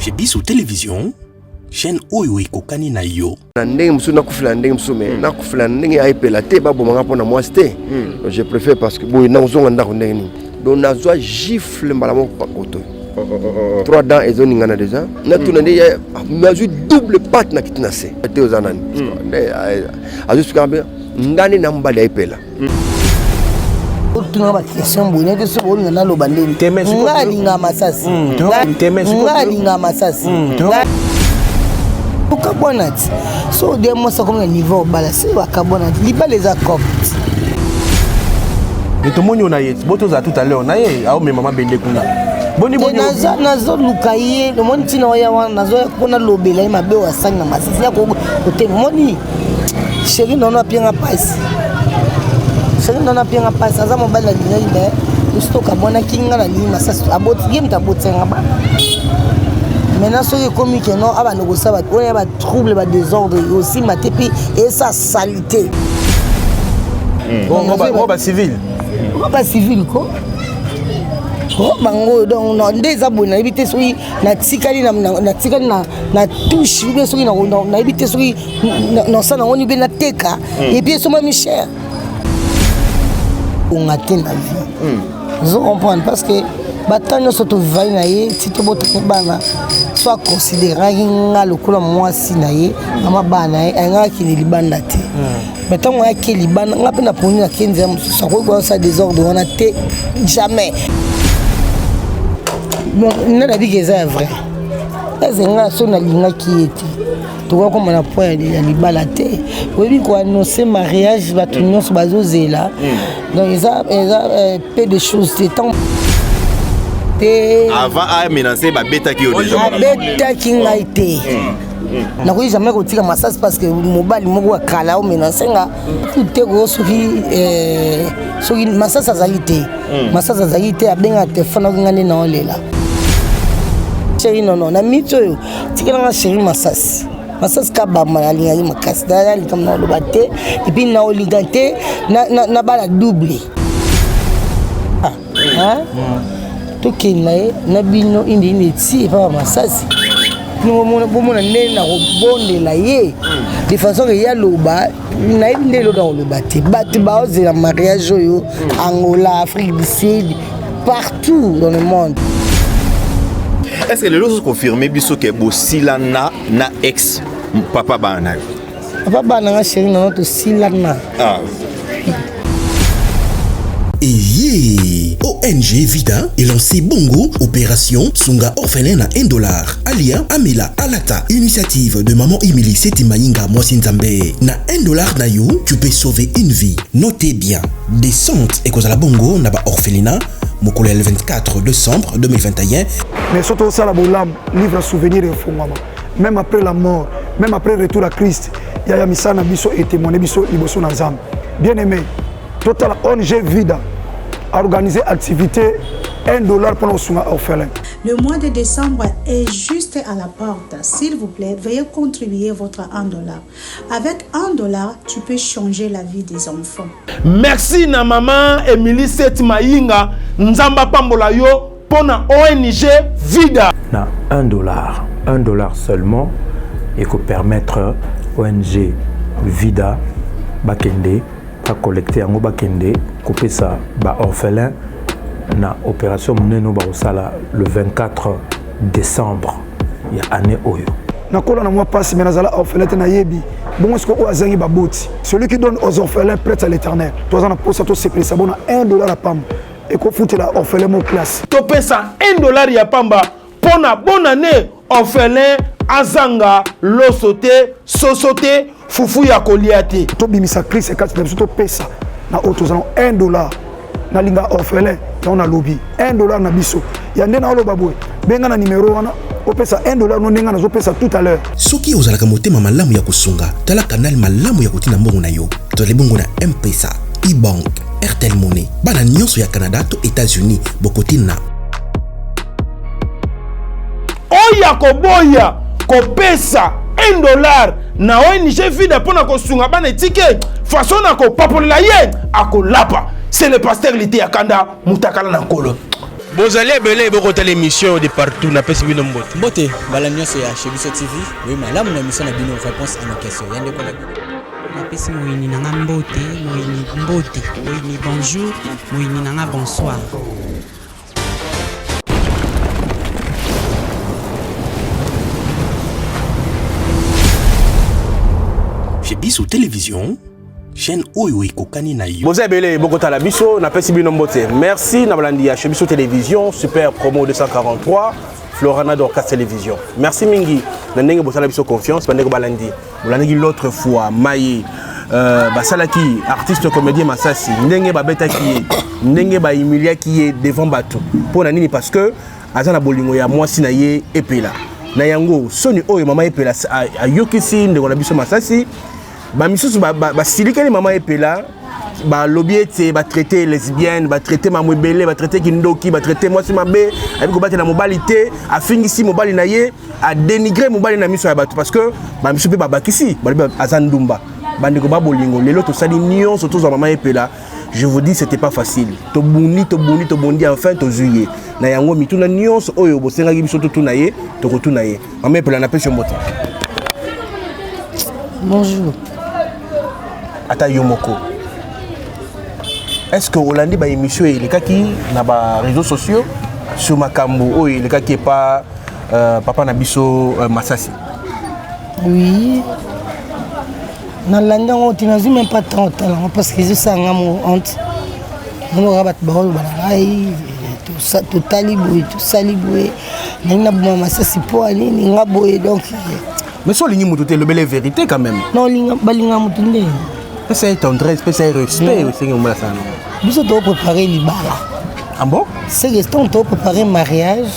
Chez Biso Télévision, chaîne oyo ekokani na yo. Na ndenge mosusu nakufela na ndenge mosusu me nakufela na ndenge ayepela te, babomanga mpo na mwasi te. Je préfère, parce que boye nakozonga ndako ndenge nini? Donc nazwa gifle mbala moko pakoto, trois dents ezoningana déjà. Natuna nde nazwi double patte na kiti na se te. Oza nani? Nde azwi suka mpe ngani na mobali ayepela. Otunga baquestion boye nete soki olinga naloba ndeni. Nga alinga masasi, nga alinga masasi okabwana ti so ode mwasi akomi na niveau obala se bakabwana ti libala eza copte. Mais tomoni oyo na ye bo tozala tout à l'heure na ye aomema mabende kuna. Boni boni? Nazoluka ye, omoni ntina oya wana, nazoya mpo nalobela ye mabe oyo asali na masasi ya kotema. Omoni chéri nono apianga mpasi, chéri nono apianga mpasi. Aza mobali alingaki, me tosi tokabwanaki. Nga nalingi masasi, ye moto abotisanga bana. Maintenant soki ekomi keno abanda kosala oyo ya batrouble, badésordre, osimba te mpe esa salité. Bacivil. Bacivil ko bango. Donc nde eza boye, nayebi te soki natikali natikali na touche ube, soki nayebi te soki nasala yango ni mpe nateka. Et puis esomami cher onga te na vie, ozo comprendre, parce que bata nyonso tovivali na ye ti tobotaki bana, so aconsidéraki nga lokola mwasi na ye, mama bana na ye, ayangaka akende libanda te. Mais ntango ayaki libanda, nga mpe naponi nake nzela mosusu. Akoki koyosala désordre wana te, jamais. Bon, nde nabiki eza ya vrai. Eze nga so nalingaki ye te, tokoki koma na point ya libala te. Oyebi koannonce mariage, bato nyonso bazozela. Donc eza peu de choses te tant te. Avant amenace, babetaki yo déjà? Abetaki ngai te. Nakoki jamais kotika masasi parce que mobali moko akala omenase nga te. Ko soki soki masasi azali te, masasi azali te, abengaka telefone akoki nga nde naolela chéri nono na miti oyo tikelanga chéri masasi. Masasi kabamba nalingaki makasi, naya likambo na koloba te. Et puis naolinga te na bana double tokende na ye na bino indi indi eti epa masasi, bomona ndenge na kobondela ye de façon ke ye aloba. Nayebi nde eloko na koloba te. Bato baozela mariage oyo, Angola, Afrique du Sud, partout dans le monde. Est ce que lelo ozoconfirme biso ke bosilana na ex papa bana na yo? Papa bana nga, chéri nano, tosilana. Ah. Eye ONG Vida elancé bongo Opération Sunga Orphelin na 1 dollar. Alia, amela, alata. Initiative de Maman Emily Seti Mayinga Mwasi Nzambe. Na 1 dollar na yo, tu peux sauver une vie. Notez bien. Descente ekozala bongo na ba orphelinat mokolo ya le 24 décembre 2021. Mais soki tosala bolamu, livre souvenir efungwama même après la mort, même après retour à Christ. Yaya, misala na biso etémoigne biso liboso na Nzambe. Bien aimé, totala ONG Vida organiser activité 1 dollar mpona kosunga orphelin. Le mois de décembre est juste à la porte. S'il vous plaît, veuillez contribuer votre 1 dollar. Avec 1 dollar, tu peux changer la vie des enfants. Merci na mama Emily Set Mayinga, Nzambe apambola yo mpona ONG Vida. Na 1 dollar, 1 dollar seulement ekopermettre ONG Vida bakende bacollecte yango, bakende kopesa baorphelin na opération monene oyo bakosala le 24 décembre ya année oyo. Nakola na mwa mpasi, me nazala orphelin te. Nayebi bongo sikoyo oyo azangi baboti. Celui qui donne aux orphelins prête à l'Éternel. Toza na posa tosepelisa bona 1 dollar ya pamba ekofutela orphelin mo classe. Topesa 1 dollar ya pamba mpona bonne année, orphelin azanga loso te, soso te, fufu ya kolia te. Tobimisa Christ kati na biso, topesa na oyo toza na 1 dollar. Nalinga orphelin yango, nalobi 1 dollar na biso ya nde naoloba boye. Benga na nimero wana, opesa 1 dollar no ndenge nazopesa tout à l'heure. Soki ozalaka motema malamu ya kosunga, tala canal malamu ya kotinda mbongo na yo. Tozali bongo na M-Pesa, e-bank, Airtel Money. Bana nyonso ya Canada to États-Unis bokotina. Oyo akoboya kopesa 1 dollar na ONG Vida mpona kosunga bana etike, façon na kopapolela ye, akolapa. C'est le pasteur Lite ya Kanda Mutakala na Nkolo. Bozali ebele bokotala émission de partout napesi bino mbote. Mbote mbala nyonso ya chez biso TV, oui malamu na émission na bino réponse à nos questions. Ya ndeko na bino. Napesi moyini na nga mbote, moyini mbote, moyini bonjour, moyini na nga bonsoir. Chez biso télévision chaîne oyo ekokani na yo. Boza ebele bokotala biso napesi bino mbote. Merci na balandi ya chez biso télévision super promo 243 Florana Dorcas Télévision. Merci mingi na ndenge bosala biso confiance bandeko balandi. Bolandaki l'autre fois maye euh, basalaki artiste comédien Masasi ndenge babetaki ye ndenge ba humiliaki ye devant bato mpo na nini parce que aza na bolingo ya mwasi na ye Epela na yango soni oyo mama Epela ayokisi ndeko na biso Masasi bamisusu basilikeli mama Epela balobi ete batraite lesbienne batraite mambo ebele batraite kindoki batraite mwasi mabe ayebi kobatela mobali te afingisi mobali na ye adenigre mobali na miso ya bato parce que bamisusu mpe babakisi balobi aza ndumba bandeko ba bolingo lelo tosali nyonso tozwa mama epela je vous dis c'était pas facile tobundi tobundi tobundi enfin tozwi ye na yango mituna nyonso oyo bosengaki biso totuna ye tokotuna ye mama epela napesi yo mbote bonjour ata yo moko est ce que olandi baémission elekaki na baréseaux sociaux sur makambo oyo elekaki epa euh, papa na biso euh, masasi oui nalandi yango te nazwi même pas temps otala yango parce que ezosala nga mo honte namoka bato baoloba na ngai totali boye tosali boye nalingi naboma masasi mpo ya nini nga boye donc mais so olingi moto te elobele vérité quand même non balinga moto nde pesa ye tendresse pesa ye respect osengi omona sana biso toprépare libala ah bon seke ntango toprépare mariage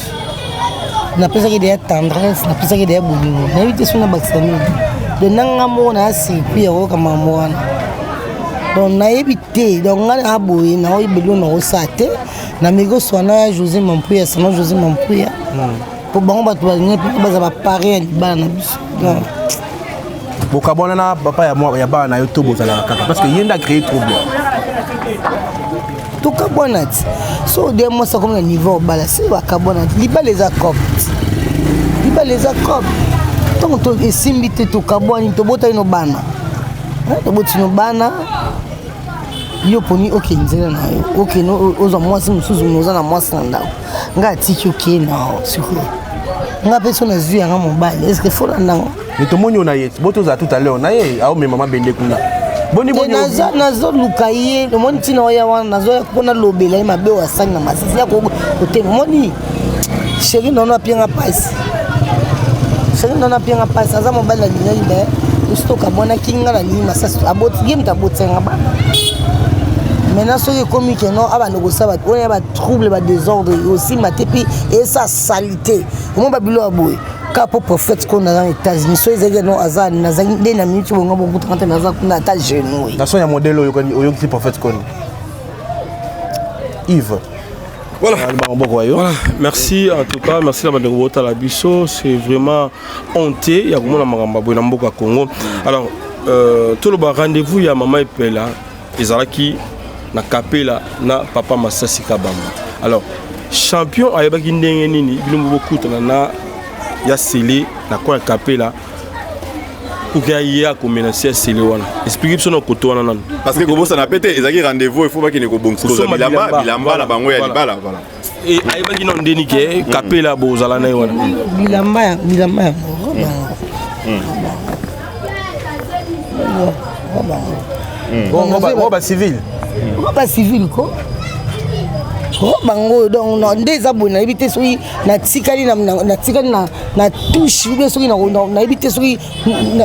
napesaki deya tendresse napesaki deya bolingo nayebi te soki nabakisa nini donc na nga moko naa surpris ya koyoka makambo wana donc nayebi te donc nga naa boye naoyeba eloko nakosala te nameki koswana ya josé mampuya sama josé mampuya mpo bango bato balingi mpe baza bapare ya libala na biso donc bokabwana na papa ya ya bana na yo to bozalaka kaka parce que ye nde acréé trouble tokabwana ti so ode mwasi akomi na niveau obala se bakabwana ti libala eza cop libala eza cop ntango esimbi te tokabwani tobotani no bana toboti no bana yo poni okende nzela na yo okende ozwa mwasi mosusu oza na mwasi na ndako ngai atiki okei na sikoyo ngai mpe so nazwi yanga mobali estce folanda ngo mais tomoni yo na ye bo tozala tout à l'heure na ye aomema mabende kuna boni boni nazoluka ye omoni ntina oya wana nazoya mpo nalobela ye mabe oyo asali na masasi ya kotema omoni sheri nono apianga mpasi sheri nono apianga mpasi aza mobali nalingaki me osi tokabwanaki nga nalingi masasi ye moto abotisanga bana maintenant soki ekomi ke non abanda kosala bato oyo ya batrouble badésordre osimba te mpe esa salite omoi babilo ya boye kaka mpo prophète ko naza na états-unis so ezalaki no aza nazali nde na minute bonga bokutaka te naza kuna ata genou na son ya modèle oyo oyokisi prophète koni Yves Voilà. Voilà. Merci en tout cas, merci la bande de biso, c'est vraiment honteux ya komona makambo boye na mboka Congo. Alors, euh, tout le rendez-vous ya maman Epela ezalaki na kapela na papa Masasi Kabamba. Alors, champion ayebaki ndenge nini bino bokutana na ya sele na coin ya kapela pour que aya komenase ya sele wana explike biso na koto wana nanu parce que kobosana pe te ezalaki rendez-vous il faut bakende kobongisa bilamba bilamba na bango ya libala voilà e ayebaki nano ndeni ke kapela bozala na ye wana bilamba bilamba yango bango ba civil ba civil ko bango donc nde eza boye nayebi te soki natikali natikali na touche ubie soki nayebi te soki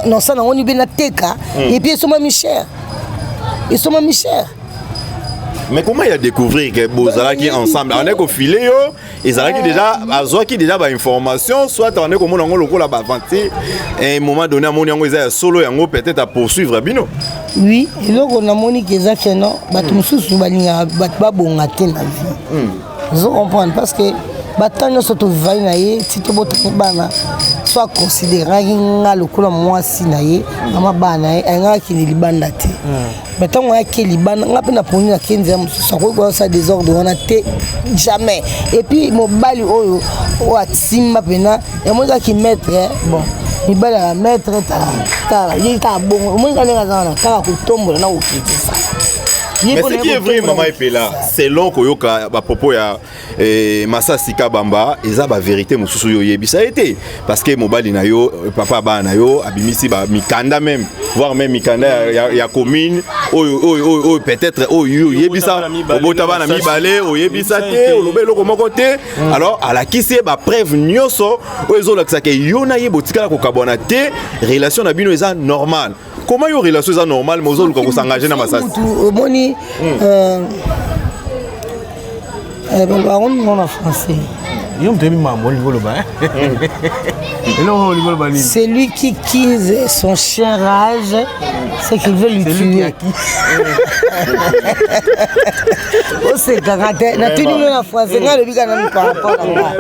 nasala yango nibe nateka epuis esomami cher esomami cher Mais comment il a découvert que bozalaki ensemble On est qu'au filet yo ezalaki eh. déjà azwaki déjà ba information soit abandaki komona yango lokola ba aventure un moment donné amoni yango eza ya solo yango peut-être à poursuivre bino oui eloko namoni ke eza ke non bato hmm. mosusu balingaka bato babonga te na vie hmm. ozo comprendre parce que bato nyonso tovivali na ye ti tobotaki bana So aconsideraki nga lokola mwasi na ye, mama bana na ye, ayangaka akende libanda te. Mais ntango ayaki libanda, nga mpe naponi nake nzela mosusu. Akoki koyasa désordre wana te, jamais. Et puis mobali oyo oyo atimba mpena yamoni kaki maître. Bon, mibali ya maître, tala tala ye kaka bongo, omoni kaka ndenge aza wana, kaka kotombola na kokitisa. Mais ce qui est vrai, Mama Epela, selon koyoka bapropos ya Masasi Kabamba, eza bavérité mosusu oyo oyebisa ye te, parce que mobali na yo, papa bana na yo, abimisi bamikanda, même voire même mikanda ya commune oyo peut-être oyo oyebisa obota bana mibale, oyebisa te, oloba eloko moko te. Alors alakisi ye bapreuve nyonso oyo ezolakisaka yo na ye botikala kokabwana te, relation na bino eza normale. Comment yo, relation eza normale, mais ozoluka kosengage na Masasi? Omoni, bango ningo na français. Yo moto oyebi mambo, olingi oloba eloko, olingi oloba nini? Celui qui quitte son chien rage, c'est qu'il veut lui tuer. Osekaka te, natuni no na français, ngai alobi kaka nanu par rapport na nga.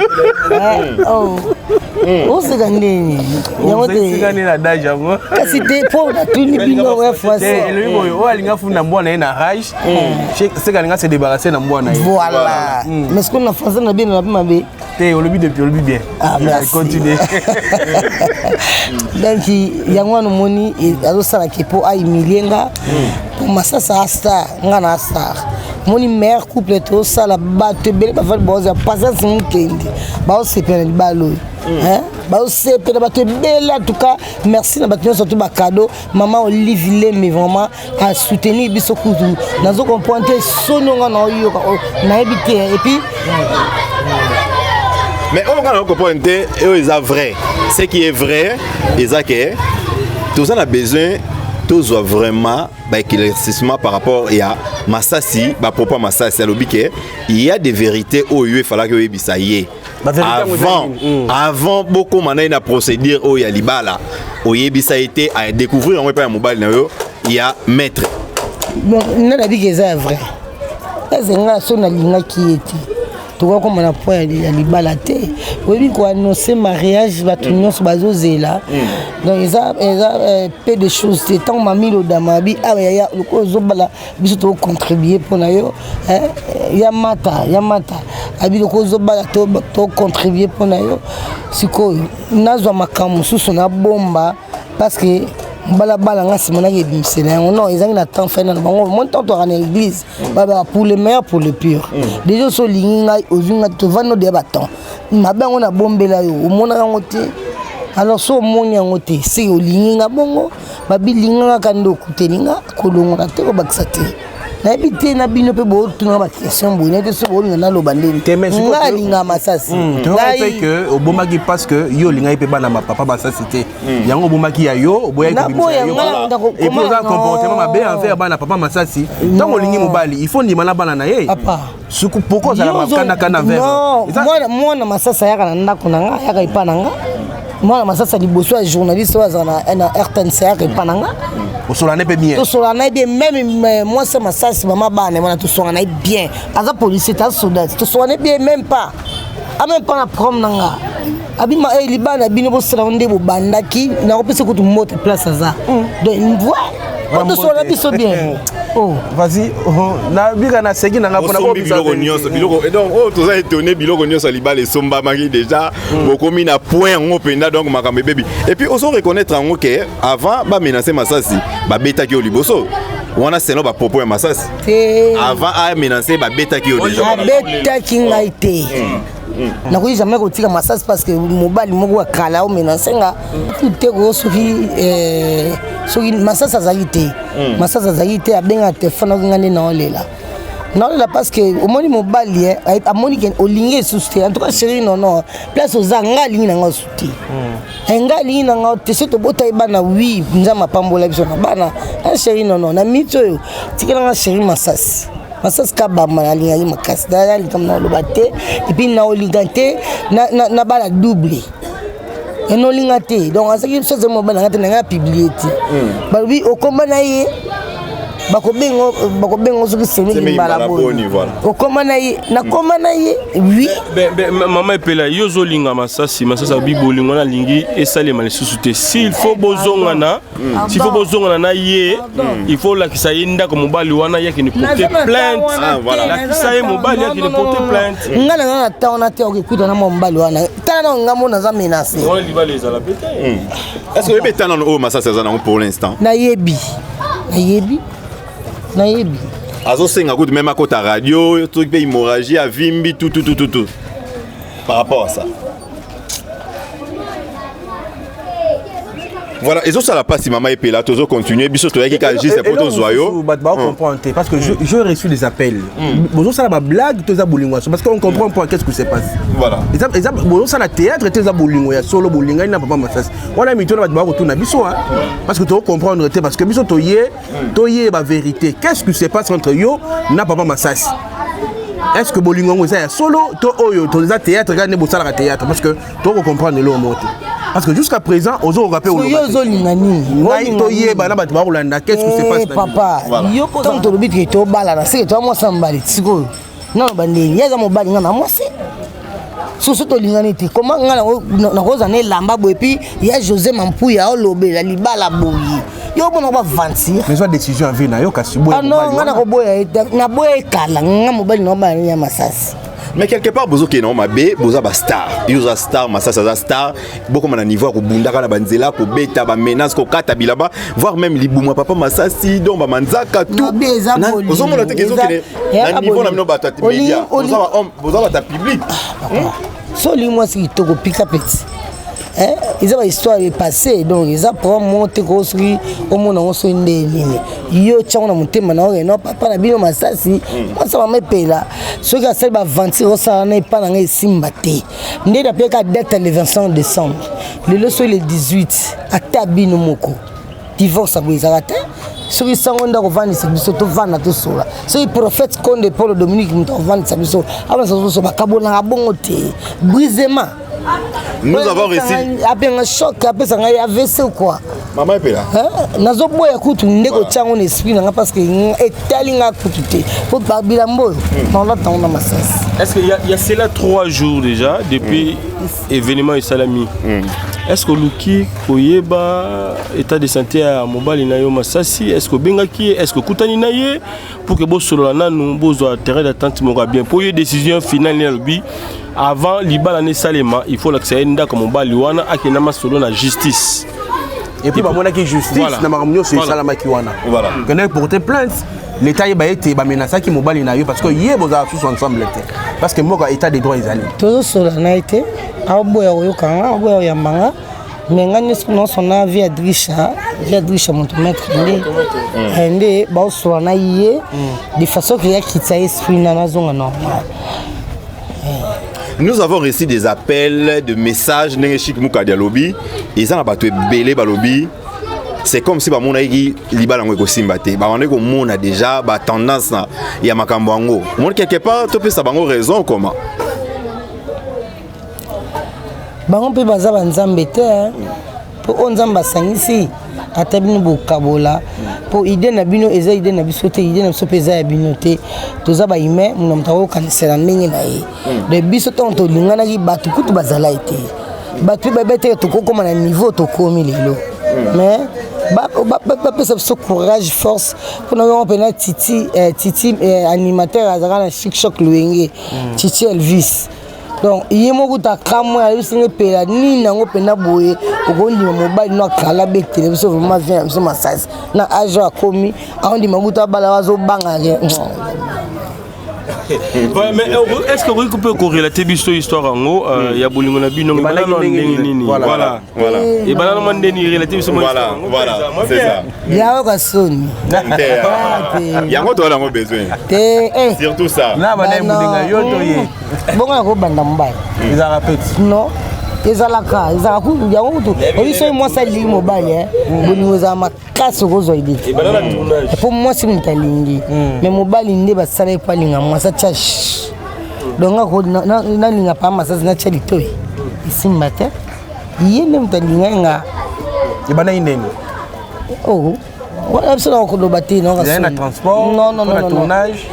Oseka ndeni yango te, kasi te, mpo natuni bino ya français. Elobi boye: oyo alingi afunda mbwa na ye na rage, seka alingi se débarrasser na mbwa na ye. Voilà, mais sikoyo na français na bino nabi mabe? Te, olobi depuis, olobi bien. Ah, merci. Continue. Donc yango wana omoni azosalaka mpo ahumilie nga, po Masasa astar, nga na astar. Omoni meilleur couple tosala, bato ebele bafandi, baozwa patience, mokende baosepela na libala oyo, baosepela bato ebele. En tout cas, merci na bato nyonso to bacadeau. Mama Olive Lembe vraiment asoutenir biso. Kutu nazo comprendre te, soni onga na oyoka, nayebi te. Et puis Mais oyo nga na comprendre te, oyo eza vrai, ce qui est vrai eza ke toza na besoin tozwa vraiment baéclaircissement par rapport ya Masasi. Bapropos ya Masasi, alobi ke il y a des vérités oyo efalaki oyebisa ye avant, avant bokóma na ye na procédure oyo ya libala. Oyebisa ye te, adécouvrir yango epai ya mobali na yo ya maître. Bon, nga nabiki eza ya vrai. Eze nga so nalingaki ye te, tokokoma na point ya libala te. Oyebi koannonce mariage, bato nyonso bazozela. Donc eza peu de choses te. Ntango mami lodama abi awa, yaya, lokola ozobala biso, tokocontribue mpo na yo. Ya mata, ya mata abi, lokola ozobala, tocontribue mpo na yo. Sikoyo nazwa makambo mosusu nabomba, parce que balabala nga nsima naki ebimisela yango. Non, ezangi na temps fai nano bango mo ntango toaka na église, babaka pour le meilleur, pour le pire. Déjà oso olingi ngai, ozwi ngai, tovandi odeya batemps mabe yango nabombela yo, omonaka yango te. Alors so omoni yango te, seke olingi nga bongo. Babilinga kaka nde okuteli nga, kolongola te, kobakisa te. Nayebi te na bino mpe botunga baquestion boye, nayebi te so bolinga naloba ndeni. Nga alinga Masasi. Mpe ke obombaki parce que yo olingaki mpe bana bapapa Masasi te, yango obombaki ya yo, oboyaki kobimisa ya yo. Et puis oza comportement mabe envers bana papa Masasi. Ntango olingi mobali, il faut ndima na bana na ye. Suku pourquoi ozala makandakanda envers? Mwana Masasi ayaka na ndako na nga, ayaka epa na nga. Mwana Masasi ya liboso ya journaliste oyo azala na RTNC ayaka epa na nga. Osola ne mpe bien? Tosola na ye bien. Même mwasi ya Masasi, mama bana wana, tosola na ye bien. Aza policier te, aza soldat. Tosola na ye bien, même pas a même pas na problème na nga. Abima libala na bino, bosala nde bobandaki, nakopesa kutu mbote place aza. Donc voilà, tosola na biso bien. Oh. Vas-y, nabika naseki nanga mpona biloko nyonso, biloko. Donc oyo toza étonné, biloko nyonso ya libala esombamaki déjà, bokomi na point yango mpenza. Donc makambo ebebi. Et puis ozo reconnaître yango ke avant bamenace Masasi, babetaki yo liboso wana, selon bapropos ya Masasi. Avant amenace, babetaki yo déjà. Abetaki ngai te. Nakoki jamais kotika Masasi parce que mobali moko ya kala omenace nga te. Ko soki Masasi azalaki te, Masasi azalaki te, abengaka telefone akoki nga nde naolela, naolela parce que omoni mobali amoni ke olingi esusu te. En tout cas, chéri, nono place oza, nga alingi na nga osu te, nga alingi na nga te. So tobota ye bana, wi, Nzambe apambola biso na bana. Chéri, nono na miti oyo tikelanga chéri Masasi. Masasi Kabamba nalingaki makasi, naya likambo na oloba te. Et puis naolinga te na bala double, enolinga te. Donc azalaki so azali mobali nanga te, nanga apublie te. Balobi okoma na ye. Bakobenga soki semeki mbala boni okoma na ye, nakoma na ye, oui. Mama Epela, yo ozolinga Masasi. Masasi abi bolingo nalingi esalema lisusu te. S'il faut bozongana, s'il faut bozongana na ye, il faut olakisa ye ndako mobali wana, ye akende porter plainte. Lakisa ye mobali, akende porter plainte. Nga na na ta wana te, okekuta na mwa mobali wana. Tala na nga mo naza menacé. Wana libala ezala pe te. Est ce que oyebi eta nano oyo Masasi aza nango pour l'instant? Nayebi, nayebi, nayebi. Azosenga kutu même akota radio, soki mpe hémorragie, avimbi tout, tout, tout, tout, tout par rapport à ça. Voilà, ezosala mpasi. Mama Epela, tozocontinue. Biso toyaki kaka juste po tozwa yo. Bato bakocomprendre te parce que j'ai reçu des appels. Bozosala bablague to eza bolingo ya solo? Parce qu'on comprend pas qu'est-ce que se passe. Voilà. Eza bozosala théâtre te, eza bolingo ya solo, bolingani na papa Masasi wana? Mito na bato bakotuna biso, parce que tokocomprendre te, parce que biso toye toyeba vérité. Qu'est-ce qui se passe entre yo na papa Masasi? Est ce que bolingo yango eza ya solo to oyo eza théâtre kaka nde bosalaka théâtre? Parce que tokocomprendre eloko moko te, parce que jusqu'à présent ozokoka mpe. Yo ozolinga nini? Ngai toyeba na bato bakolanda qu'est ce qui se passe. Papa, yo ntango tolobi teke tobalana, seke toya mwasi na mobali. Sikoyo nano bandeni, ye aza mobali, nga na mwasi. Soso tolingani te, koma nga nakozala na elamba boye, puis ya José Mampuya olobela libala boye, yo omona baventure. Mais zwa décision ya vie na yo kasi. Boya non, nga nakoboya, naboya ekala. Nga mobali naobala ya Masasi. Mais quelque part bozokende nango mabe. Boza bastar, yo oza star, Masasi aza star. Bokoma na niveau ya kobundaka na banzela, kobeta bamenace, kokata bilamba, voire même libumu ya papa Masasi, donc bamanzaka tout. Ozomona te ezokende na niveau na bino bato ya média? Boza bato ya public. So olingi mwasi kitoko, pika peti. Eza bahistoire epassé, donc eza problème moko te. Ko soki omona yango soki nde nini, yo tiango na motema na oyo no papa na bino Masasi, mwasi mama Epela, soki asali baventure osala na epa na ngai, esimba te. Nde napeyaka date le 25 décembre, lelo soki le 18, ata bino moko divorce aboye ezalaka te. Soki sango nde akovandisa biso, tovanda tosola. Soki prophète Konde Paul Dominique moto akovandisa biso, avandisa biso. Bakabonaka bongo te, brisement. Nous avons reçu apenga choc, apesa ngai AVC quoi. Mama Epela. Nazoboya kutu nde kotia yango na esprit na nga, parce que etali nga kutu te, po bilambo oyo naolata yango na Masasi. Est-ce qu'il y a cela 3 jours déjà depuis événement esalami, est-ce que oluki koyeba état de santé ya mobali na yo Masasi? Est-ce que obengaki ye? Est-ce que okutani na ye pour que bosolola nanu, bozwa terrain d'attente moko ya bien, mpo ye décision finale nde alobi avant libala na esalema, il faut olakisa ye ndako mobali wana, akenda masolo na justice? Et puis bamonaki justice na makambo nyonso esalamaki wana, kendaki porter plainte, l'état yeba ete bamenasaki mobali na yo, parce que ye bozala susu ensemble te, parce que mboka état de droit ezali. Tozosola na ye te, aoboya koyoka nga, aoboya koyamba nga. Mais nga nyonso nyonso na vie Adrisha, vie Adrisha moto maître nde nde baosola na ye de façon ke yakitisa esprit na nazonga normal. Nous avons reçu des appels, de messages. Ndenge Chik Mukadi alobi, eza na bato ebele balobi c'est comme si bamonaki libala yango ekosimba te. Babandaki komona déjà batendance na ya makambo yango. Omoni, quelque part topesa bango raison comment? Bango mpe baza banzambe te, mpo oyo Nzambe asangisi, ata bino bokabola. Mpo idée na bino eza idée na biso te, idée na biso mpe eza ya bino te. Toza bahumain, mona moto akokanisela ndenge na ye. Donc biso ntango tolinganaki, bato kutu bazalaki te, bato mpe bayebi te tokokóma na niveau tokómi lelo. Mais bapesa biso courage, force mpona yango mpena. Titi, Titi animateur azalaka na Chic Choc Loyenge, Titi Elvis. Donc ye moko kuta kamwe, ayebisi nga: Epela, nini yango mpenza boye okondima mobali no akala betele biso? Vraiment, vie na biso Masasi na age oyo akomi, aondima kuta abala, azobanga. Mais est-ce que okoki mpe korelate biso histoire yango ya bolingo na bino? Ebanda ndenge nini? Voilà, ebanda mwa ndeni, relate biso. Yayoka soni. Yango toza yango besoin. Te. Surtout ça. Na bana moninga yo to ye. Bongo nakobanda mobali. Ezalaka peti. Non, ezalaka, ezalaka yango kutu. Oyi soki mwasi alingi mobali, bolingo ezala makasi, okozwa idée te, po mwasi moto alingi. Mais mobali nde basala ye po alinga mwasi, atya. Donc nga nalinga pa Masasi, natya litoi, esimba te. Ye nde moto alingai nga. Ebandaki ndeni? Oh. Wana biso na koloba te non na transport non non non tournage.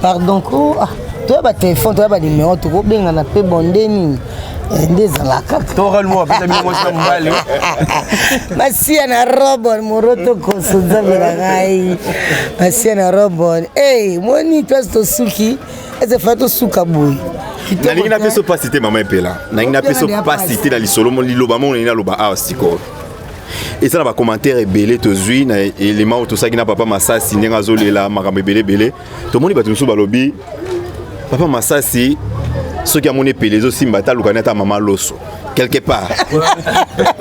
Pardon ko ah toya ba téléphone toya ba numéro tokobengana mpe bon nde nini eh, nde ezalaka masiya na robon moroto koso nzambe na ngai masiya na robon e moni place tosuki eze fa tosuka boye. Nalingi napesa mpasi te, mama Epela, nalingi napesa mpasi te na lisolo liloba moko nalingi naloba awa sikoyo. Eza na bacommentaire ebele tozwi na elema oyo tosalaki na papa Masasi, ndenge azolela makambo ebele ebele. Tomoni bato mosusu balobi papa Masasi soki amoni Epele ezosimba ata alukani ata mama Loso quelque part,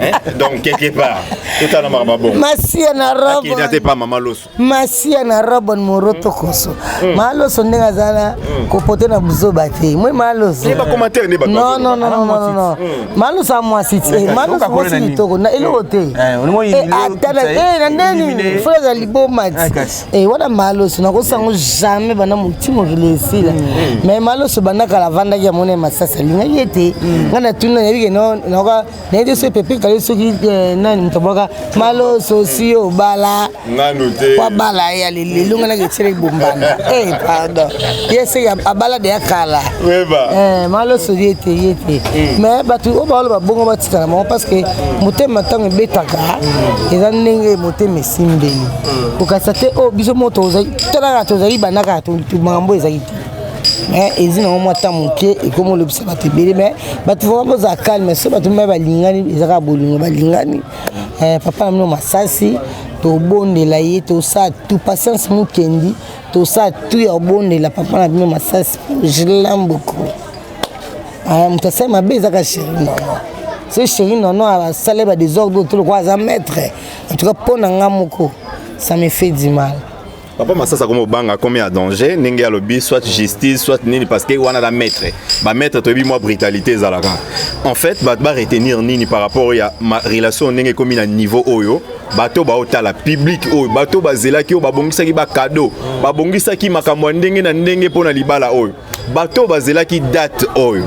hein? Donc quelque part totala makambo bongo. Masiya na robe ate pa mama Loso. Masiya na robon moroto koso mm. Maloso ndenge azala mm. kopote na buzoba te moi maloso. Non non non non non non, maloso a mwasi te, maloso mwasi kitoko na eloko te ata na ndeni fo aza liboma ti wana. Maloso nakosango jamais banda moti mokili esila, mais maloso banda kala avandaki amona Masasi alingaki ete ngai natuni nayebi ke naoka nayebi soki Pepe Kale soki nani moto abwaka maloso si obala nanu te. Po abala ye alelelo ngai naki etiele bombanda. Eh pardon, ye seki abala deya kala. Maloso ye te, ye te. Mais bato oyo baoloba bongo batikala bango parce que motema ntango ebetaka eza ndenge motema esimbeli kokasa te. Oyo biso moko tozali talaka, tozali bandaka makambo ezali te, mais ezi nango mwa ta moke ekomi olobisa bato ebele. Mais bato vraiment bozala calme. So bato mibale balingani, eza kaka bolingo, balingani. Papa na bino Masasi tobondela ye, tosala tout patience mokendi, tosala tout ya kobondela papa na bino Masasi. Je l'aime beaucoup. Moto asali mabe ezaka chéri Nono. So chéri Nono asali badésordre to lokwa aza maître. En tout cas mpo na nga moko, ça me fait du mal. Papa Masasi akomi obanga, akomi ya danger ndenge alobi, soit justice soit nini, parce que wana la maître, bamaître toyebi mwa brutalité ezalaka. En fait bato baretenir nini par rapport ya ma relation ndenge ekomi na niveau oyo? Bato baotala, public oyo, bato bazelaki, oyo babongisaki bacadeau, babongisaki makambo ya ndenge na ndenge mpo na libala oyo, bato bazelaki date oyo,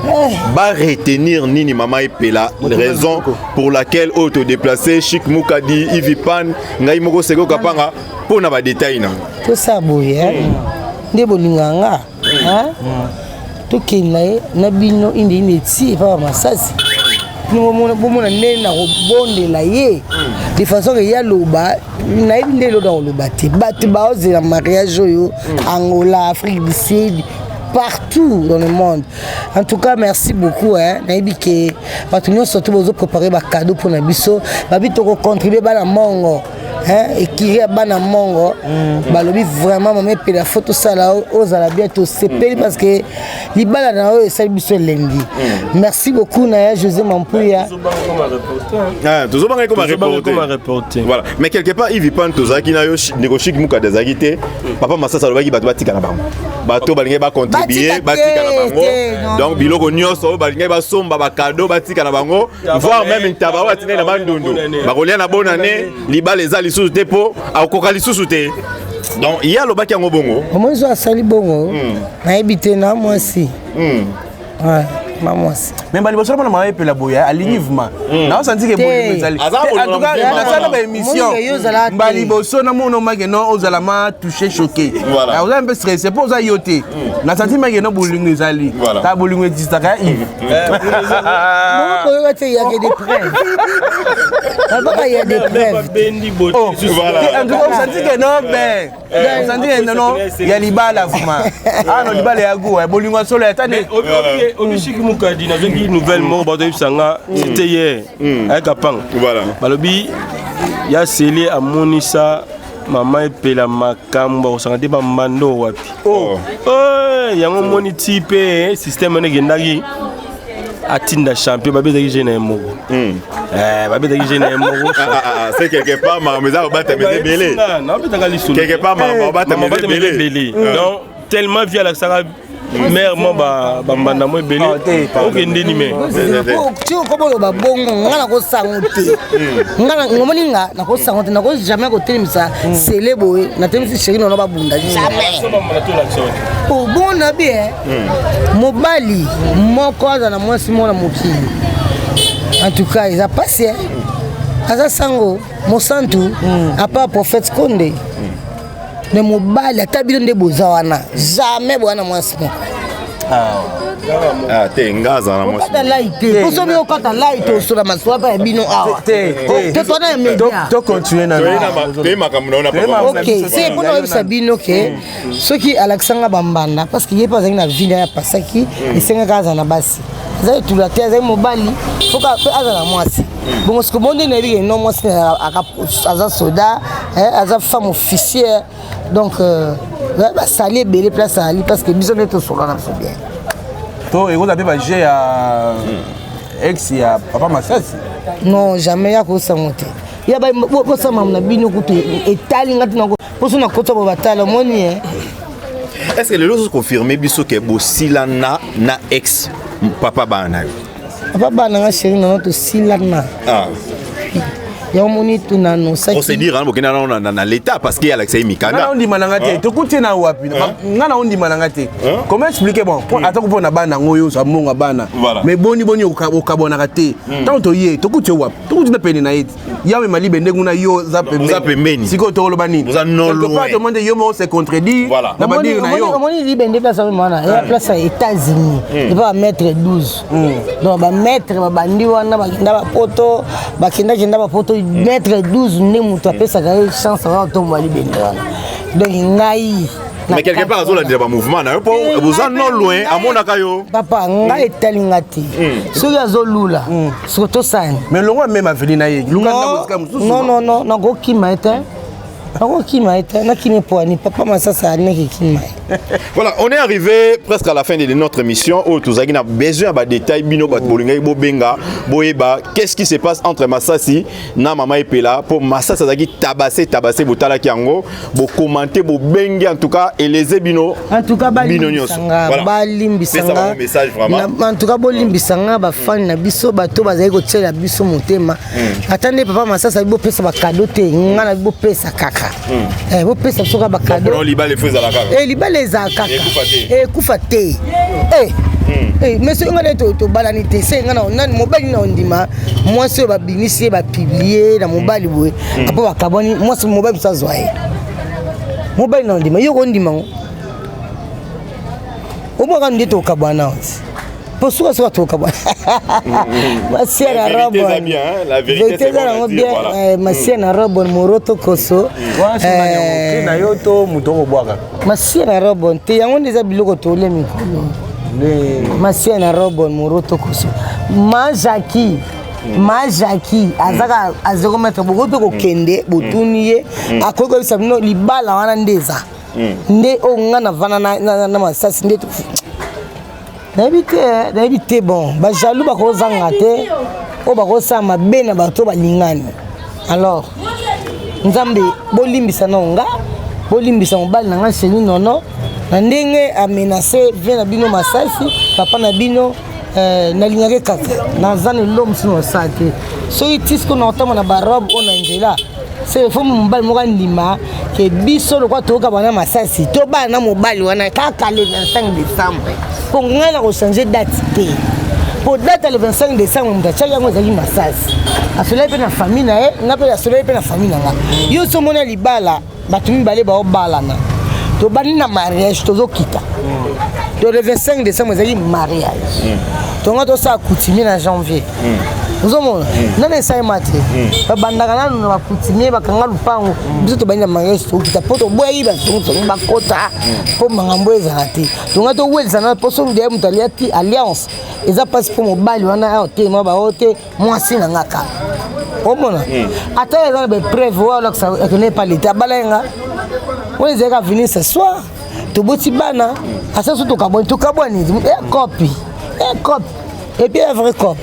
baretenir nini, mama Epela? Raison pour laquelle oyo todéplace Chik Mukadi, Ivi Pan, ngai moko Seko Kapanga, mpo na badetail na Tosala boye nde bolingaka nga, tokende na ye na bino inde inde eti epa Bamasasi, bomona ndenge na kobondela ye de façon ke ye aloba. Nayebi nde eloko na koloba te. Bato baozela mariage oyo, Angola, Afrique du Sud, partout dans le monde. En tout cas merci beaucoup, hein. Nayebi ke bato nyonso to bozoprépare bacadeau mpona biso. Babi tokocontribue bana mongo, ekiri ya bana mongo. Balobi vraiment mama Epela fo tosala ozala bien. Tosepeli parce que libala na oyo esali biso elengi. Merci beaucoup na ya José Mampuya. Tozobanga ekoma reporté, voilà. Mais quelque part Ivi Pan tozalaki na yo, ndeko Chik Mukadi azalaki te. Papa Masasi alobaki bato batika na bango, bato balingaki bacontribue batika na bango. Donc biloko nyonso oyo balingaki basomba, bacadeau, batika na bango, voire même ntaba oyo atindaki na Bandundu bakolia na bonane. Libala eza lisusu te mpo akokoka lisusu te. Donc ye alobaki yango bongo. Omoni so asali bongo, nayebi te na mwasi ma mwasi. Mais baliboso mpona mama Epela boye alingi vraiment naosanti ke bolingo ezali. En tout cas nasala baémission baliboso namona omake no ozala ma touché, choqué, oza un peu stressé mpo oza yo te. Nasanti make no bolingo ezali ta bolingo existaka, Yves. Boyoka te, yake des preuves, babaka ya des preuves. En tout cas osanti ke no ben osanti ke nono ya libala vraiment ah no libala ya goût bolingo ya solo ya tane. Obishiki Mukadi, nazwaki nouvelle moko, bato oyebisanga c'était hier ayaka panga. Balobi ya Sele amonisa mama Epela makambo akosanga te bambando wapi yango omoni ti mpe système wana ekendaki atinda champion babetaki je na ye moko, babetaki je na ye moko. C'est quelque part makambo eza kobatama eza ebele. Nabetaka lisolo. Quelque part makambo kobatama eza ebele. Donc tellement vi alakisaka mare mo bambanda mo ebele okende ni me. Ti okoboloba bongo, nga nakosango te. Nga omoni nga nakosango te, nako jamais kotelemisa Sele boye natelemisi chéri nono babunda, jamais. Bon na bi mobali moko aza na mwasi moko na mokili, en tout cas eza pasi. Aza sango mosantu à part prophète Konde. Mais mobali ata bino nde boza wana jamais boza na mwasi moko. Ah, te nga azala na mwasi. Okata lai te. Poso bino okata lai te osola maswapa ya bino awa. Te, te. Te twana ya media. To continuer na. Toye makambo na yo na papa. Ok, c'est mpona oyebisa bino ke soki alakisa nga bambanda parce que ye mpe azalaki na vie na ye apasaki esengaka azala na basi aza etula te azali mobali foka mpe azala na mwasi bongo siko bongo nde nayebi ke no mwasi aza soda aza femme officière donc basali ebele place azali parce que biso nde tosola na biso bien. To ekozala mpe baje ya ex ya papa Masasi? Non, jamais ya kosango te. Ya bosama na bino kutu etali nga tina mposo na kota bo batala omoni e. Est ce que lelo ozoconfirme biso ke bosilana na ex papa bana na yo? Papa bana nga chéri nano tosilana. Ah. Yango moni tunano. Procédure wana bokenda nano na l'état parce que alakisa ye mikanda. Nga na ondima na nga te. Tokuti na wapi? Nga na ondima na nga te. Comment expliquer? Bon, ata mpo na bana yango oyo ozwa mbongo ya bana, mais boni boni okabwanaka te? Ntango toye, tokuti yo wapi? Tokuti na pene na ye te. Ya mema libende kuna, yo oza pembeni. Sikoyo tokoloba nini? Oza non loin. Tomoni yo moko se contredire na badire na yo. Omoni libende place wana ya place ya États-Unis epa bamaître 12. Donc bamaître babandi wana bakenda bapoto, bakendakenda bapoto. Maître 12 nde moto apesaka ye chance wana otombola libende wana. Donc ngai Mais quelque part azolandela bamouvement na yo mpo boza non loin, amonaka yo. Papa, ngai etalinga te. Soki azolula soki tosani. Mais longo amema aveni na ye, luka ndako esika mosusu. Non, non, non, nakokima ye te, nakokima ye te. Nakimi poani papa Masasa alinaki kima ye. Voilà, on est arrivé presque à la fin de notre émission où nous avons besoin de détails bino bat bolinga bobenga boyeba qu'est-ce qui se passe entre Masasi na mama Epela pour Masasi azaki tabassé tabassé botalaki yango, bo commenter, bo bengi, en tout cas eleze bino. En tout cas bino nyonso. Balimbisanga, balimbisanga. Message vraiment. En tout cas bolimbisanga bafani na biso, bato bazali kotiela biso motema. Ata nde papa Masasi bopesa bacadeau te, nga na bopesa kaka, bopesa biso kaka bacadeau. Libala efo ezala kaka. Libala ezala kaka, ekufa te. Mais soki nga nde tobalani te, se nga nani mobali na ondima mwasi oyo babimisi ye, bapublier na mobali boye, apo bakabwani, mwasi mobali mosu azwa ye, mobali na ondima yo kondima ngo omwaka nde tokabwana oti po sukasuka tokabwana. Masia na robon, vérité eza nango bien. Masia na robon moroto koso. Na yo to moto okobwaka. Masia na robon te, yango nde eza biloko tolia mikolo. Masia na robon moroto koso majaki majaki azaka a 0 mètre. Bokoki mpe kokende botuni ye, akoki koyebisa bino libala wana nde eza nde oyo nga navanda na Masasi nde nayebi te, nayebi te. Bon, bajaloux bakozanga te oyo bakosala mabe na bato balingani. Alors Nzambe bolimbisa nao nga, bolimbisa mobali na nga chéri nono na ndenge amenace vie na bino Masasi papa na bino. Nalingaki kaka naza na eloko mosusu na osala te. Soki ti sikoyo na kotambola na barobe oyo na nzela, se fo mobali moko andima ke biso lokwa toyoka bana Masasi tobala na mobali wana kaka le 25 décembre, mpo ngai na kochange date te, mpo date ya le 25 décembre moto atiaki yango ezalaki Masasi. Asolaki mpe na famille na ye, nga mpe asolaki mpe na famille na nga. Yo so omoni ya libala, bato mibale baobalana, tobandi na mariage, tozokita to le 25 décembre ezalaki mariage. Tonga tosala coutumier na janvier. Ozomona nani esalema te, babandaka nanu na bacoutumier, bakanga lupango. Biso tobandi na mariage, tokita mpo toboyaki batongotongo bakota mpo makambo ezala te. Tonga towelisa na mpo soki deya moto alia ti alliance eza mpasi mpo mobali wana awa telema bao te mwasi na nga kaka omona ata eza na bapreuve oyo alakisa akende epa leta abala ye. Nga oyo ezalaki avenir ce soir, toboti bana asa so tokabwani, tokabwani ekopi ekopi et puis un vrai cop.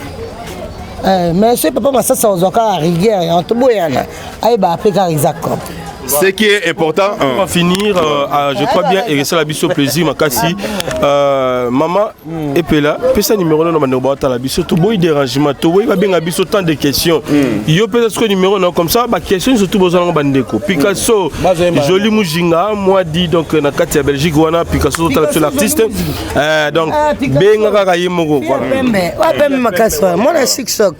Mais soki papa Masasa ozwaka rigueur yango toboyana, ayeba ape kaka eza cop. Ce qui est important. On va finir, je crois bien, et ça la biso plaisir, makasi. Maman, Epela, pesa numéro na bando ba la biso, to boy dérangement, to boy ba benga biso tant de questions. Yo pesa ce numéro non comme ça, ba question surtout besoin na bandeko. Picasso, Joli Mujinga, moi dit donc na kati ya Belgique wana Picasso sur l'artiste. Donc benga kaka ye moko voilà. Pembe, wa pembe makasi wana, mwana chic choc.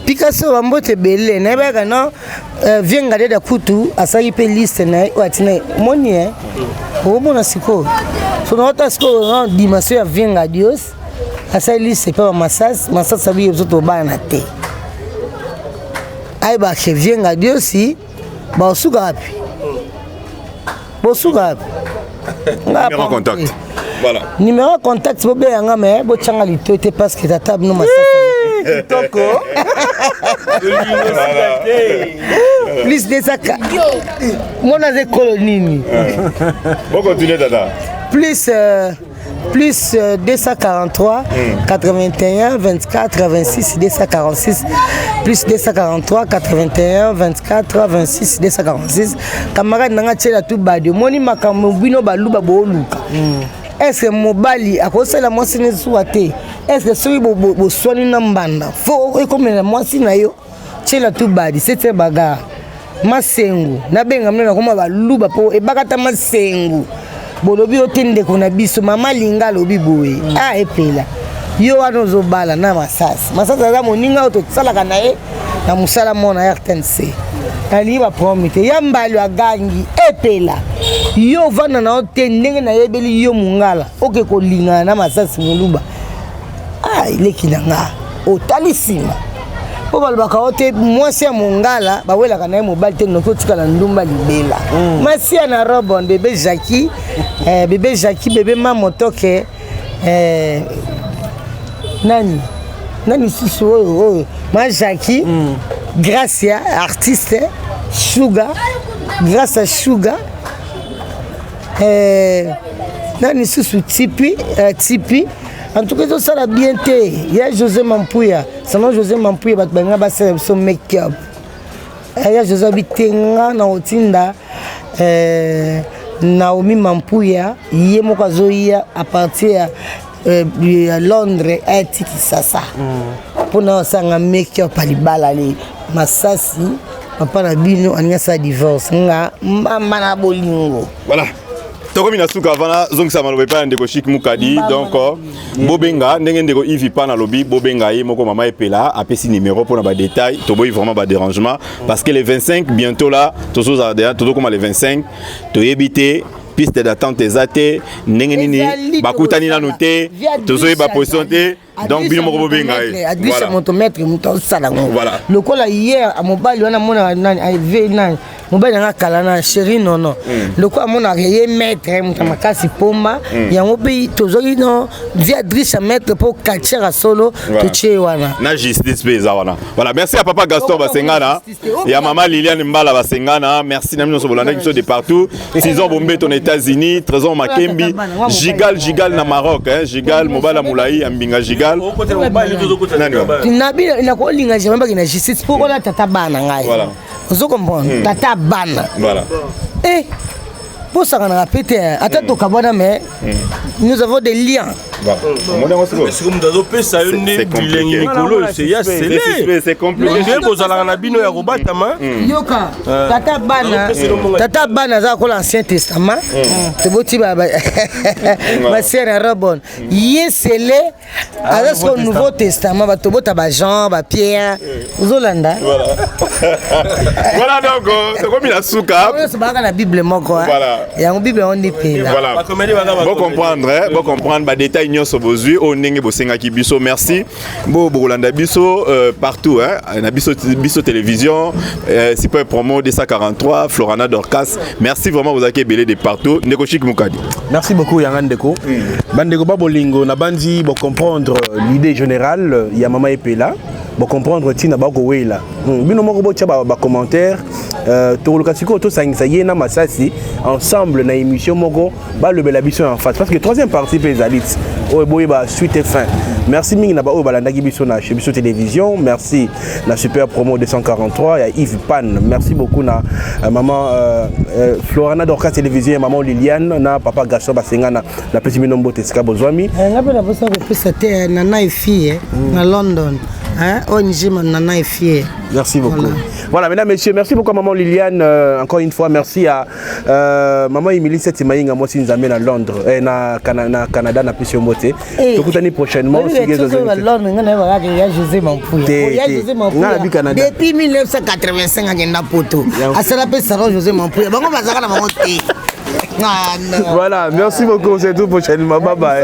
Picasso bambote ebele nayebaka no euh, vie ngadeda kutu asalaki mpe liste na ye oyo atina ye omoni e okomona sikoyo so naota sikoyo dimension ya vie ngadios asali liste epa bamasasi masasi abiye biso tobana te ayeba ke vie ngadiosi baosuka wapi bosuka wapi numéro contact voilà numéro contact bobeya nga me botyanga litoi te parce que tata bino masasa kitoko plus desaka mona aza ekolo nini bokontinue tata plus euh, plus 243 mm. 81 24 26 246 plus 243 81 24 26 246 camarade nanga tiela tu badi omoni makambo bino baluba booluka mm. est ce que mobali akosala mwasi ne zuwa te est ce que soki boswani na mbanda fo ekomela mwasi na yo tiela tu badi sete bagarre masengu nabenga mino nakoma baluba mpo ebakata masengu bolobi yo te ndeko na biso mama linga alobi boye mm. ah epela yo wana ozobala na masasi masasi aza moninga oyo tosalaka na ye na mosala moko na rtnc nalingi bapromi te ya mbali agangi epela yo ovanda na yo te ndenge nayebeli yo mongala oke kolingana na masasi moluba ah leki na nga otali nsima mpo balobaka yo te mwasi ya mongala bawelaka na ye mobali te noki otikala ndumba libela mm. masiya na robon bebe jacki eh, bebe jacki bebe mamotoke eh, nani nani susu oyo oyo ma jacki mm. gracia artiste sugar grâce à sugar eh, nani susu tipi eh, tipi en tout cas ezosala bien te ya josé mampuya salon josé mampuya bato balinga basala biso make up eh, ya josé abitenga na kotinda eh, naomi mampuya ye moko azoya à partir ya eh, ya londres ayati kisasa mpo na osanga make up ya libala le masasi papa na bino alingi asala divorce nga mbamba na bolingo voilà tokomi na suka avant nazongisa maloba epai ya ndeko chik mukadi donc euh, bobenga ndenge ndeko ivi pana alobi bobenga ye moko mama epela apesi numéro mpona badetail toboyi vraiment badérangement parce que le 25 bientôt là tozozala deja tozokoma le 25 toyebi te piste d'attente eza te ndenge nini bakutani nanu te tozoyeba position te donc bino moko bobenga ye adrisa moto maître moto azosala yango lokola hier mobali wana amonaka nani ave nani mobali nanga kala na chéri nono hmm. lokola amonaka ye maître moto ya makasi pomba hmm. yango mpe tozwaki no vie adrisa maître mpo quartier ya solo totie wana na justice mpe eza wana voilà merci à papa gaston basengana ya mama liliane mbala basengana merci na bino nyonso bolandaki biso de partout tison bombeto na états-unis trésor makembi gigal gigal na maroc hein, gigal mobali ya molai ya mbinga gigal nakolinga jamais bakende na justice mpo wana tata bana ngai ozo comprendre hmm. tata bana eh bosakanaka mpe te ata hmm. tokabwana mais hmm. nous avons des liens sikoyo moto azopesa yo nde bilengi mikolo ya sele kozalaka na bino ya kobatama hmm. yoka eh. tata bana tata bana aza kola ancien testament hmm. toboti basere ya robon ye sele ah, aza sikoyo nouveau testament bato bota bajean bapierre ozolanda voilà donc euh, tokomi na suka nyonso bayaka na bible moko yango bible yango nde pela bocomprendre bocomprendre badetail nyonso bozwi oyo ndenge bosengaki biso merci bo bokolanda biso euh, partout hein, na biso, biso télévision euh, super promo 243 florana dorcas merci vraiment bozalaki ebele de partout ndeko chik mukadi merci beaucoup yanga ndeko mm. bandeko ba bolingo nabandi bocomprendre l'idée générale ya mama epela bocomprendre ntina bakowela hmm, bino moko botya bacommentaire ba euh, tokoluka sikoyo tosangisa ye na masasi ensemble na émission moko balobela biso en face parce que troisième partie mpe ezali ti oyo boyeba suite et fin merci mingi na baoyo balandaki biso na chez biso télévision merci na super promo 243 ya Yves Pan merci beaucoup na euh, maman euh, euh, Florana Dorcas télévision ya maman Liliane na papa Gaston Basengana napesi bino mbote esika bozwami eh, nga mpe naposa kopesa te eh, nana efille eh, mm. na London. Hein? ONG Nana est fière. Merci beaucoup. Voilà. voilà, mesdames, messieurs, merci beaucoup à maman Liliane. Euh, encore une fois, merci à euh, maman Emilie Setimaïnga, moi aussi, nous amène à Londres, et na, Cana, na Canada, na Pisio Mbote. Tokutani prochainement. José Mampuya. José Mampuya. Depuis 1985, akenda poto. Asala pe salon José Mampuya. Bango bazaka na bango te. Ah, voilà, merci beaucoup, c'est tout prochainement. Bye bye.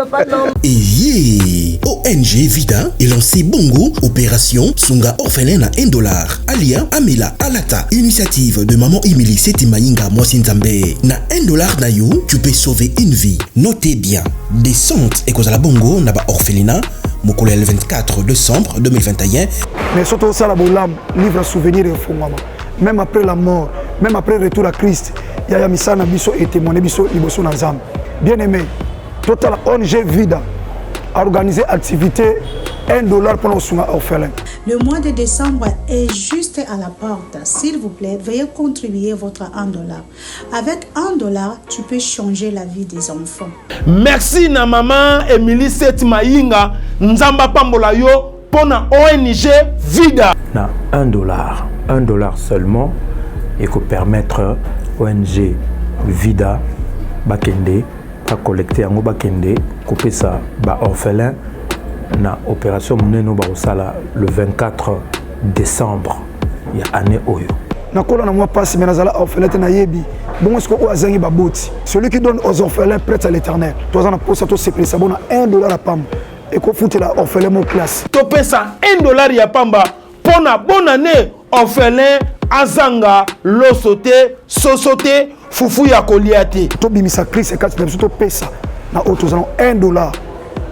Et yeah, ONG Vida est lancé Bongo, opération Sunga Orphelin à 1 dollar. Alia, Amela, Alata, initiative de maman Emily Setimayinga Mwasi Nzambe. Na 1 dollar na yo, tu peux sauver une vie. Notez bien, descente et kozala bongo na ba orphelinat mokolo ya le 24 décembre 2021. Mais soki tosala bolamu, livre souvenir efongwama. Même après la mort, même après retour à Christ, yaya misala na biso etémoigne biso liboso na Nzambe. Bien aimé, totala ONG Vida organiser activité 1 dollar pour kosunga orphelin. Le mois de décembre est juste à la porte. S'il vous plaît, veuillez contribuer votre 1 dollar. Avec 1 dollar, tu peux changer la vie des enfants. Merci na maman Emilie Seth Mayinga, Nzamba pambola yo pona ONG Vida. Na 1 dollar, 1 dollar seulement et ko permettre ONG Vida bakende bacollecte yango bakende kopesa ba orphelin na opération monene oyo bakosala le 24 décembre ya année oyo. Nakola na mwa mpasi me nazala orphelin te, nayebi bongo sikoyo oyo azangi baboti. Celui qui donne aux orphelins prête à l'Éternel. Toza na mposa tosepelisa bona 1 dollar ya pamba ekofutela orphelin mo classe. Topesa 1 dollar ya pamba mpo na bonne année orphelin azanga loso te, soso te, fufu ya kolia te. Tobimisa Christ kati na biso, topesa na oyo toza na 1 dollar.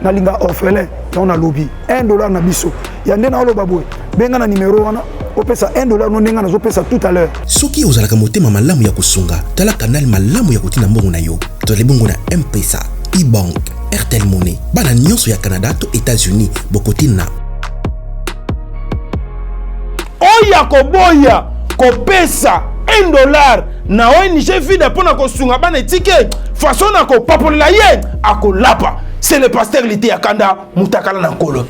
Nalinga orphelin yango nalobi 1 dollar na biso ya nde naoloba boye, benga na numero wana opesa 1 dollar no ndenge nazopesa tout à l'heure. Soki ozalaka motema malamu ya kosunga, tala kanal malamu ya kotinda mbongo na yo. Tozali bongo na M-Pesa, e-bank, Airtel Money. Bana nyonso ya Canada to États-Unis bokotinda. Oyo akoboya kopesa 1 dollar na ONG Vida mpo na kosunga bana etike, façon na kopapolela ye akolapa. C'est le pasteur Liteya Kanda, mutakala na nkolo.